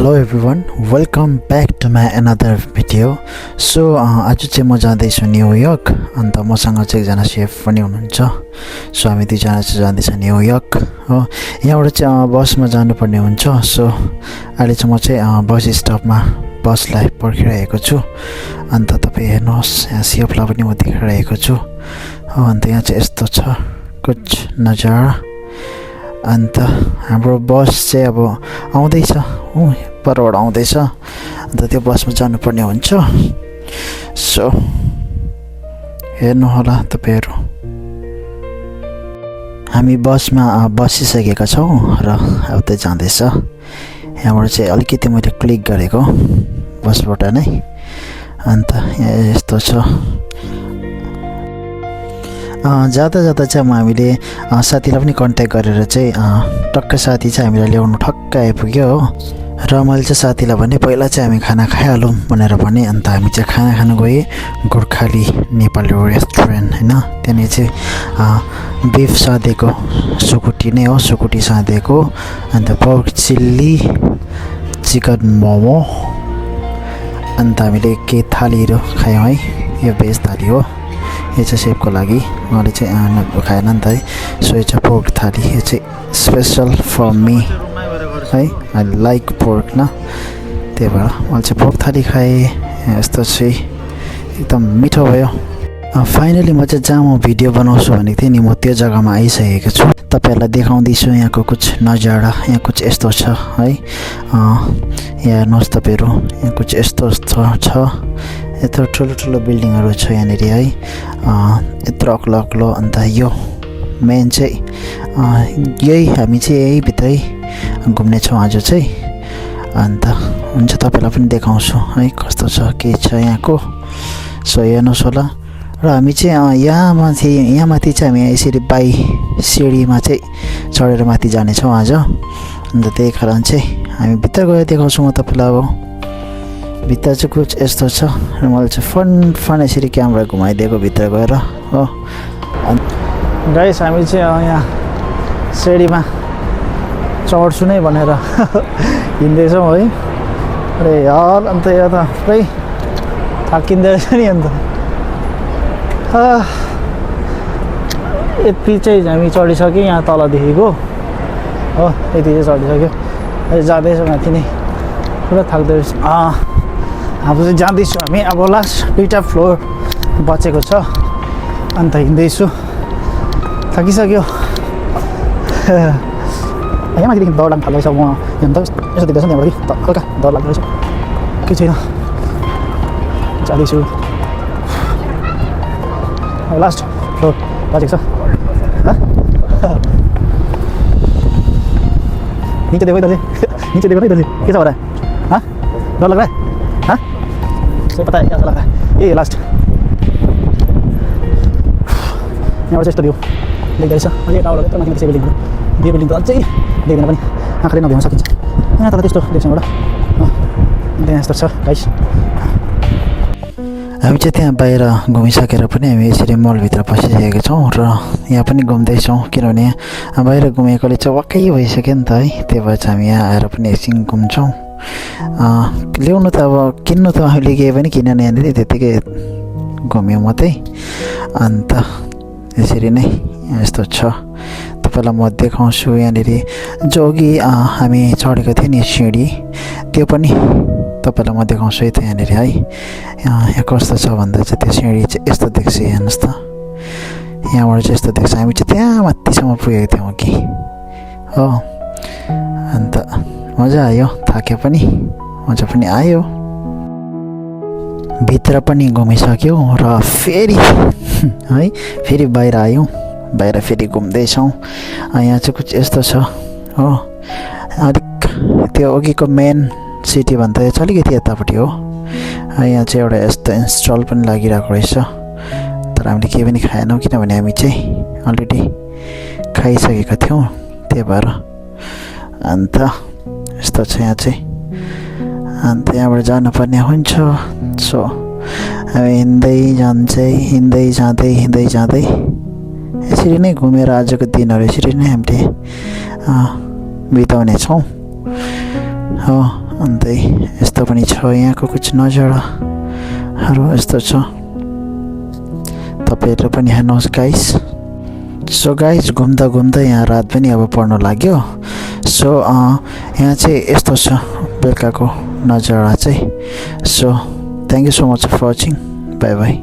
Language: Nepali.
Hello everyone, welcome back to my another video. So आज चाहिँ म जाँदैछु न्युयोर्क अन्त मसँग चाहिँ एकजना सेफ पनि हुनुहुन्छ. सो हामी दुईजना चाहिँ जाँदैछ न्युयोर्क हो. यहाँबाट चाहिँ बसमा जानुपर्ने हुन्छ. सो अहिले चाहिँ म चाहिँ बस स्टपमा बसलाई पर्खिरहेको छु. अन्त तपाईँ हेर्नुहोस् यहाँ सेफलाई पनि म देखाइरहेको छु हो. अन्त यहाँ चाहिँ यस्तो छ कुछ नजारा. अन्त हाम्रो बस चाहिँ अब आउँदैछ हो, परबाट आउँदैछ. अन्त त्यो बसमा जानुपर्ने हुन्छ. सो हेर्नु होला तपाईहरु, हामी बसमा बसिसकेका छौँ र अब त जाँदैछ. यहाँबाट चाहिँ अलिकति मैले क्लिक गरेको बसबाट नै. अन्त यहाँ यस्तो छ. जाँदा जाँदा चाहिँ हामीले साथीलाई पनि कन्ट्याक्ट गरेर चाहिँ टक्क साथी चाहिँ हामीलाई ल्याउनु ठक्क आइपुग्यो हो. र मैले चाहिँ साथीलाई भने पहिला चाहिँ हामी खाना खाइहालौँ भनेर भने. अन्त हामी चाहिँ खाना खानु गए गोर्खाली नेपाली रेस्टुरेन्ट होइन. त्यहाँनिर चाहिँ बिफ साँधेको सुकुटी नै हो, सुकुटी साँधेको. अन्त पर्क चिल्ली, चिकन मोमो. अन्त हामीले के थालीहरू खायौँ है. यो भेज थाली हो. यो चाहिँ सेफको लागि, उहाँले चाहिँ खाएन नि त है. सो यो चाहिँ पोर्क थाली. यो चाहिँ स्पेसल फर मी है. आई लाइक पोर्क न, त्यही भएर मैले चाहिँ पोर्क थाली खाएँ. यस्तो चाहिँ एकदम मिठो भयो. फाइनली म चाहिँ जहाँ म भिडियो बनाउँछु भनेको थिएँ नि, म त्यो जग्गामा आइसकेको छु. तपाईँहरूलाई देखाउँदैछु यहाँको कुछ नजारा. यहाँ कुछ यस्तो छ है. यहाँ हेर्नुहोस् तपाईँहरू, यहाँ कुछ यस्तो छ. यत्रो ठुलो ठुलो बिल्डिङहरू छ यहाँनिर है. यत्रो अग्लो अग्लो. अन्त यो मेन चाहिँ यही, हामी चाहिँ यही भित्रै घुम्नेछौँ आज चाहिँ. अन्त हुन्छ तपाईँलाई पनि देखाउँछु है कस्तो छ के छ यहाँको. सो हेर्नुहोस् होला. र हामी चाहिँ यहाँ माथि चाहिँ हामी यसरी सिँढीमा चाहिँ चढेर माथि जानेछौँ आज. अन्त त्यही कारण चाहिँ हामी भित्र गएर देखाउँछु म तपाईँलाई. अब भित्र चाहिँ कुछ यस्तो छ. र मैले चाहिँ फन यसरी क्यामेरा घुमाइदिएको भित्र गएर हो. गाइस हामी चाहिँ यहाँ सिँढीमा चढ्छु नै भनेर हिँड्दैछौँ है. अरे यार, अन्त यहाँ त पुरै थाकिँदो रहेछ नि. अन्त यति चाहिँ हामी चढिसक्यो यहाँ तलदेखिको हो. यति चाहिँ चढिसक्यो. अहिले जाँदैछौँ माथि नै, पुरा थाक्दो रहेछ. अब चाहिँ जाँदैछु हामी. अब लास्ट 2टा फ्लोर बचेको छ. अन्त हिँड्दैछु, थाकिसक्यो. यहाँ माथिदेखि डर लाग्नु थाल्दैछ. म यहाँ त यसो देख्दैछ नि, यहाँबाट कि हल्का डर लाग्दो रहेछ. केही छैन, जाँदैछु. अब लास्ट फ्लोर बचेको छ. नीचे देखो इधर से, नीचे देखो ना इधर से. कैसा हो रहा है? हाँ, डर लग रहा है? हाँ, सही पता है कैसा लग रहा है. ये लास्ट यहाँबाट चाहिँ यस्तो भ्यू देख्दो रहेछ. अझै टावर यत्रो माथि त्यसै बिल्डिङहरू. त्यो बिल्डिङ त अझै देख्दैन पनि, आँखाले नभ्याउन सकिन्छ. यहाँ तल त्यस्तो देख्छ एउटा. त्यहाँ यस्तो छ गाइस. हामी चाहिँ त्यहाँ बाहिर घुमिसकेर पनि हामी यसरी मलभित्र पसिसकेका छौँ. र यहाँ पनि घुम्दैछौँ, किनभने बाहिर घुमेकोले चाहिँ वाक्कै भइसक्यो नि त है. त्यही भएर चाहिँ हामी यहाँ आएर पनि एकछिन घुम्छौँ. ल्याउनु त अब किन्नु त हामीले केही पनि किनेन यहाँनिर, त्यत्तिकै घुम्यौँ मात्रै. अन्त यसरी नै यस्तो छ. तपाईँलाई म देखाउँछु यहाँनिर जो अघि हामी चढेको थियो नि सिँढी, त्यो पनि तपाईँलाई म देखाउँछु है त यहाँनिर है. यहाँ कस्तो छ भन्दा चाहिँ त्यो सिँढी चाहिँ यस्तो देख्छ. हेर्नुहोस् त, यहाँबाट चाहिँ यस्तो देख्छ. हामी चाहिँ त्यहाँ माथिसम्म पुगेको थियौँ कि हो. अन्त मजा आयो, थाक्यो पनि, मजा पनि आयो. भित्र पनि घुमिसक्यौँ र फेरि है फेरि बाहिर आयौँ. बाहिर फेरि घुम्दैछौँ. यहाँ चाहिँ कुछ यस्तो छ हो. अलिक त्यो अघिको मेन सिटी भन्दा चाहिँ अलिकति यतापट्टि हो. यहाँ चाहिँ एउटा यस्तो इन्स्टल पनि लागिरहेको रहेछ. तर हामीले केही पनि खाएनौँ, किनभने हामी चाहिँ अलरेडी खाइसकेका थियौँ, त्यही भएर. अन्त यस्तो छ यहाँ चाहिँ. अन्त यहाँबाट जानुपर्ने हुन्छ. सो हामी हिँड्दै जाँदै यसरी नै घुमेर आजको दिनहरू यसरी नै हामीले बिताउने छौँ हो. अन्त यस्तो पनि छ यहाँको कुछ नजाराहरू यस्तो छ तपाईँहरू पनि हेर्नुहोस् गाइस। सो गाइस घुम्दा घुम्दा यहाँ रात पनि अब पर्न लाग्यो। सो यहाँ चाहिँ यस्तो छ बेलुकाको नजारा चाहिँ। So thank you so much for watching. Bye by.